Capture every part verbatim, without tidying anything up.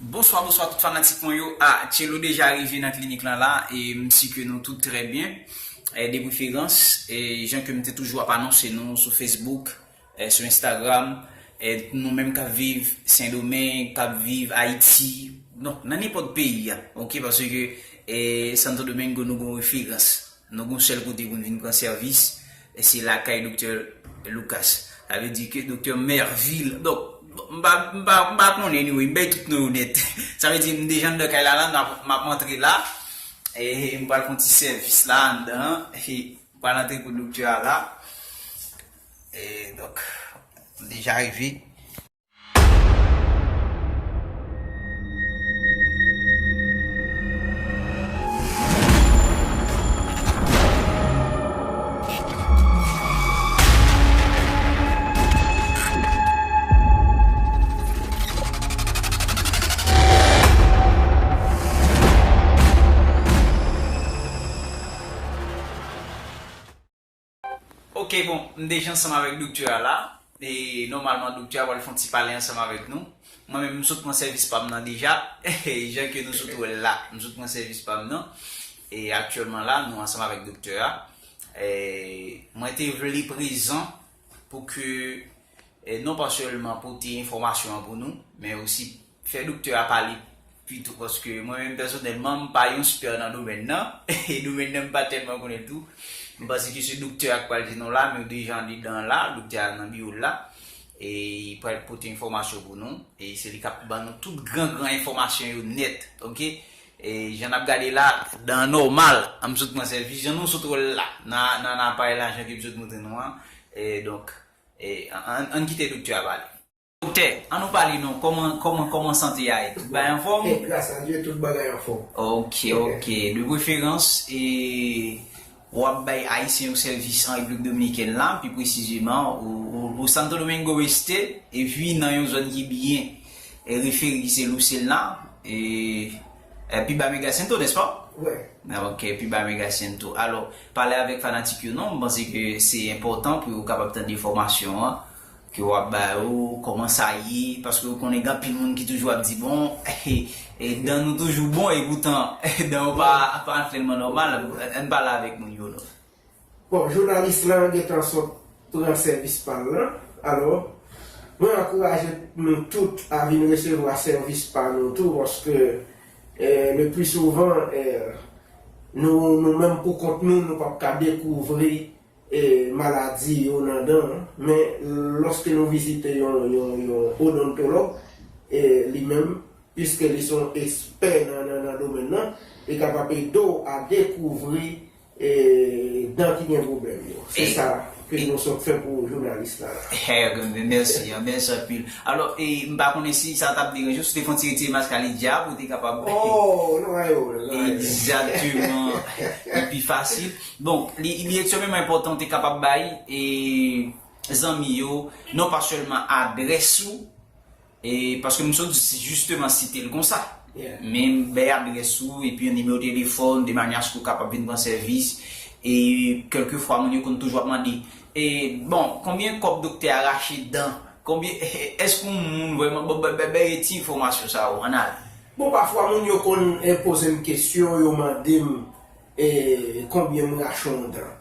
Bonswa, bonswa tout fanatik mwen yo. Ah, Tchelo deja rive nan klinik lan la, e m si ke nou tout trè byen. E de preferans, e jan ke m te toujou ap anonse nou sou Facebook, e sou Instagram, e nou menm k ap viv Sendomeng, k ap viv Ayiti, donk nan nenpòt peyi a, oke, paske e Santo Domingo nou gon referans. Nou gon sèl kote pou n vin pran sèvis, e se lakay Doktè Lucas. Sa vle di ke Doktè Mervil. Donk, m pa, m pa, m pa konnen anyway, m bay tout non yo nèt. Sa vle di, m deja anndan kay la, la, m ap, m ap antre la. E m pral fè yon ti sèvis la anndan. E m pral antre kot doktè a la. E donk, m deja rive. Ok, bon, m deja ansanm avèk doktè a la. E nòmalman, doktè a pral fè yon ti pale ansanm avèk nou. Mwen menm, m sot pran sèvis pa m nan deja. Jan ke nou sot wè l la, m sot pran sèvis pa m nan. E aktyèlman la, nou ansanm avèk doktè a. E mwen te vle prezan pou ke, e non pa sèlman pote enfòmasyon an pou nou, men osi fè doktè a pale pito, paske mwen menm pèsonèlman, m pa yon espè nan domèn nan. E domèn nan, m pa tèlman konnen l tou. M panse ke se doktè a k pral di nou la, men w deja andedan la, doktè a nan biwo l la. E li pral pote enfòmasyon pou nou. E se li k ap ban nou tout gran, gran enfòmasyon yo nèt, oke? E jan n ap gade la, dan nòmal, an m sot pran sèvis, jan nou sot wè l la, nan, nan, nan aparèy la, jan ke m sot montre nou an. E donk, e, an, an, ann kite doktè a pale. Doktè, ann nou pale non, kòman, kòman, kòman sante a ye? Tout bagay anfòm? E, gras a Dye, tout bagay anfòm. Ok, ok. De preferans, e, w ap bay Ayisyen yo sèvis an Repiblik Dominikèn la, pi presizeman, o, o, o Santo Domingo Este, epi nan yon zòn ki byen, e, refere ki se Lucena, e, e, pi ba Mega Cento, nèspa? Wi. Ok, pi ba Mega Cento. Alò, pale avèk fanatik yo non, m panse ke se enpòtan pou yo kapab tande enfòmasyon an. Ke w ap ba yo, kòman sa ye, paske ou konnen gen anpil moun ki toujou ap di, bon, e, dan nou toujou bon, e poutan, dan yo pa, pa tèlman nòmal, ann pale avèk moun yo, non. Bon, jounalis lan gentan sot pran sèvis pa l lan, alò, mwen ankouraje nou tout a vin resevwa sèvis pa nou tou, paske, e, le pli souvan, e, nou, nou menm pou kont nou, nou p ap ka dekouvri e, maladi yo nan dan an, men lòske nou vizite yon, yon, yon odontològ, e, li menm, piske li se yon ekspè nan, nan, nan domèn nan, li kapab ede w a dekouvri, e, dan ki gen pwoblèm yo. Se sa ke nou sot fè pou jounalis la. Mèsi, mèsi anpil. Alò, e, m pa konnen si sa t ap deranje w, si w te fè yon ti retire mask a Lydia pou w te kapab. Oh, non, ayo, non, ayo. Egzakteman. Li pi fasil. Bon, li, li ekstrèmeman enpòtan w te kapab bay, e, zanmi yo, non pa sèlman adrès ou, e, paske m sot jisteman site l konsa. Men bay adrès ou, epi yon nimewo telefòn, de manyè aske w kapab vin pran sèvis, e, kèlkefwa, moun yo konn toujou ap mande, e, bon, konbyen kòb doktè a rache dan? Konbyen, èske yon moun vrèman, bon, bay, bay, bay ti enfòmasyon sa yo, ann ale. Bon, pafwa, moun yo konn, e, poze m kesyon, yo mande m, e, konbyen m rache yon dan.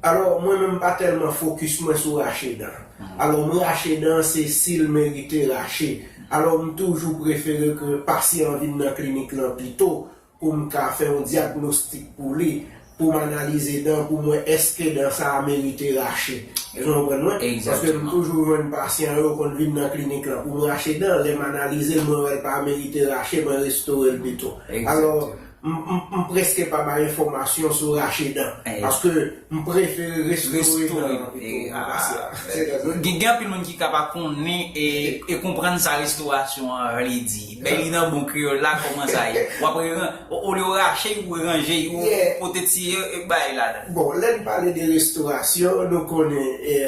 Alò, mwen menm m pa tèlman fokis mwen sou rache dan. Alò, m rache dan se si l merite rache. Alò, m toujou prefere ke pasyan an vin nan klinik lan pito pou m ka fè yon dyagnostik pou li, pou m analize dan, pou m wè èske dan sa a merite rache. Ou konprann mwen? Paske m toujou jwenn pasyan yo konn vin nan klinik lan pou m rache dan, lè m analize l, mwen wè l pa merite rache, mwen restore l pito. Alò, m, m, m prèske pa bay enfòmasyon sou rache dan. Paske m prefere restore dan pito pou pasyan. Gen, gen anpil moun ki ka pa konnen e, e konprann sa restorasyon an vle di. Men li nan bon kreyòl la, kòman sa ye? W ap reran-, o-, olye w rache, ou ranje, ou pote ti, e, e bay ladan. Bon, lè n pale de restorasyon, nou konnen, e,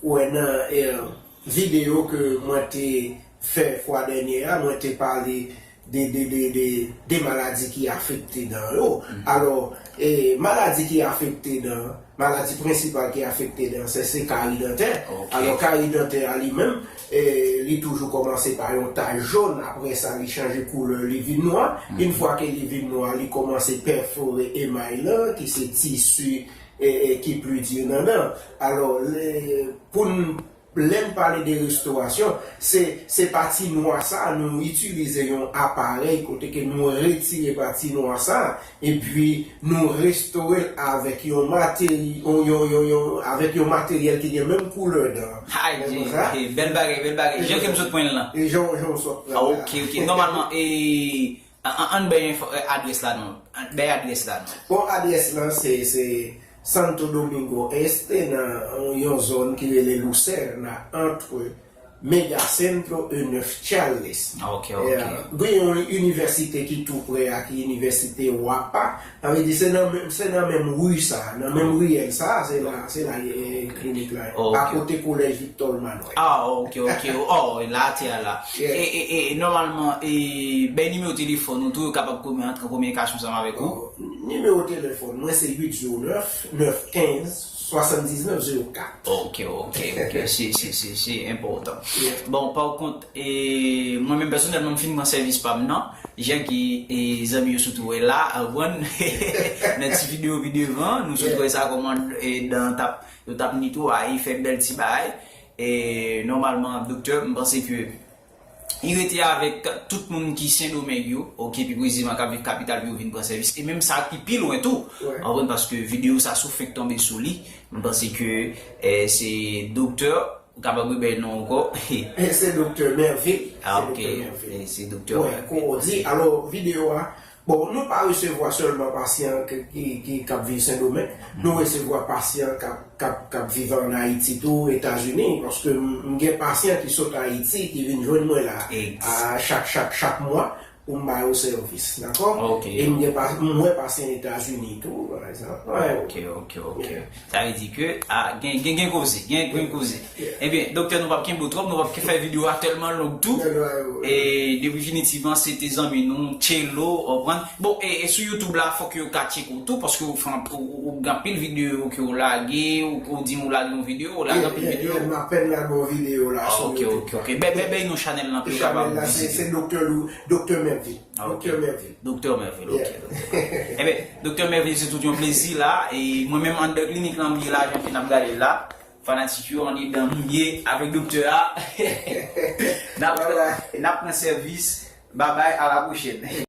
ou wè nan, e, videyo ke mwen te fè fwa dènye a, mwen te pale de, de, de, de, de maladi ki afekte dan yo. Alò, e, maladi ki afekte dan, maladi prensipal ki afekte dan, se, se kari dantè. Alò, kari dantè a li menm, e, li toujou kòmanse pa yon tach jòn, apre sa, li chanje koulè, li vin nwa. Yon fwa ke li vin nwa, li kòmanse pèfore emay lan, ki se tisi, e, e, ki pli di nan dan. Alò, lè, pou n Lè n pale de restorasyon, se, se pati nwa sa a, nou itilize yon aparèy kote ke nou retire pati nwa sa a, epi nou restore l avèk yon materi-, yon, yon, yon, yon, avèk yon materyèl ki gen menm koulè dan. Ay, bèl bagay, bèl bagay. Jan ke m sot pran l lan. E jan, jan w sot pran l lan. Ok, ok. Nòmalman, e, an, an, ann bay enfo-, e, adrès la non. Bay adrès la non. Bon, adrès lan, se, se Santo Domingo Este, nan yon zòn ki rele Lucerna, entre Megacentro e Nèf Charles. Ok, ok. Gen yon inivèsite ki tou prè a, ki inivèsite Wapa. Sa vle di, se nan menm, se nan menm ri sa, nan menm riyèl sa, se la, se la, e, klinik la. Ok. Akote kolèj Victor Manuel. Ah, ok, ok. Oh, la, te a la. E, e, e, nòmalman, e, bay nimewo telefòn ou tou, yo kapab komi-, antre an kominikasyon ansanm avèk ou. Nimewo telefòn mwen se uit zewo nèf, nèf kenz, swasanndiznèf zewo kat. Ok, ok, ok. Se, se, se, se enpòtan. Bon, pa kont, e, mwen menm pèsonèlman, m fin pran sèvis pa m nan. Jan ke, e, zanmi yo sot wè la, a, nan ti videyo pi devan, nou sot wè sa kòman, e, dan t ap, yo t ap netwaye, fè bèl ti bagay. E, nòmalman, doktè, m panse ke li rete avèk tout moun ki Sendomeng yo, ok, pi presizeman k ap viv kapital pou yo vin pran sèvis. E menm sa ki pi lwen tou, ou konprann, paske videyo sa si w fenk tonbe sou li, m panse ke, e, se doktè, ou kapab repete non ankò. E se doktè Mervil. Ah, ok. Se doktè Mervil. E se doktè Mervil. Wi, kou w di, alò, videyo a, Bon, nou pa resevwa sèlman pasyan ki, ki, ki, k ap viv Sendomeng, nou resevwa pasyan k ap, k ap, k ap viv ann Ayiti tou, Etazini, paske m, m gen pasyan ki sot Ayiti, ki vin jwenn mwen la, a, chak, chak, chak mwa, pou m ba yo sèvis, dakò? E m gen pa-, m wè pasyan Etazini tou, pa egzanp. Ok, ok, ok. Sa vle di ke, a, gen, gen, gen koze, gen, gen koze. Ebyen, doktè, nou p ap kenbe w twòp, nou p ap fè videyo a tèlman long tou. E definitivman, se te zanmi nou, Tchelo, ou konprann. Bon, e, e sou YouTube la, fòk yo ka tcheke w tou, paske ou fè anp-, ou, ou, ou gen anpil videyo ke w lage, ou, ou di m ou lage yon videyo, ou lage anpil videyo. M apèn lage yon videyo la sou YouTube. Ok, ok. Bay, bay, bay non chanèl lan pou yo kapab vizite. Chanèl la, se, se Doktè Lou, Doktè Mervil. Ah, ok. Doktè Mervil. Doktè Mervil, ok. Ebyen, Doktè Mervil, se tout yon plezi la. E mwen menm anndan klinik lan m ye la, jan ke n ap gade l la. Fanatik yo, andedan m ye avèk doktè a. N ap, n ap pran sèvis. Bye bye, à la prochaine.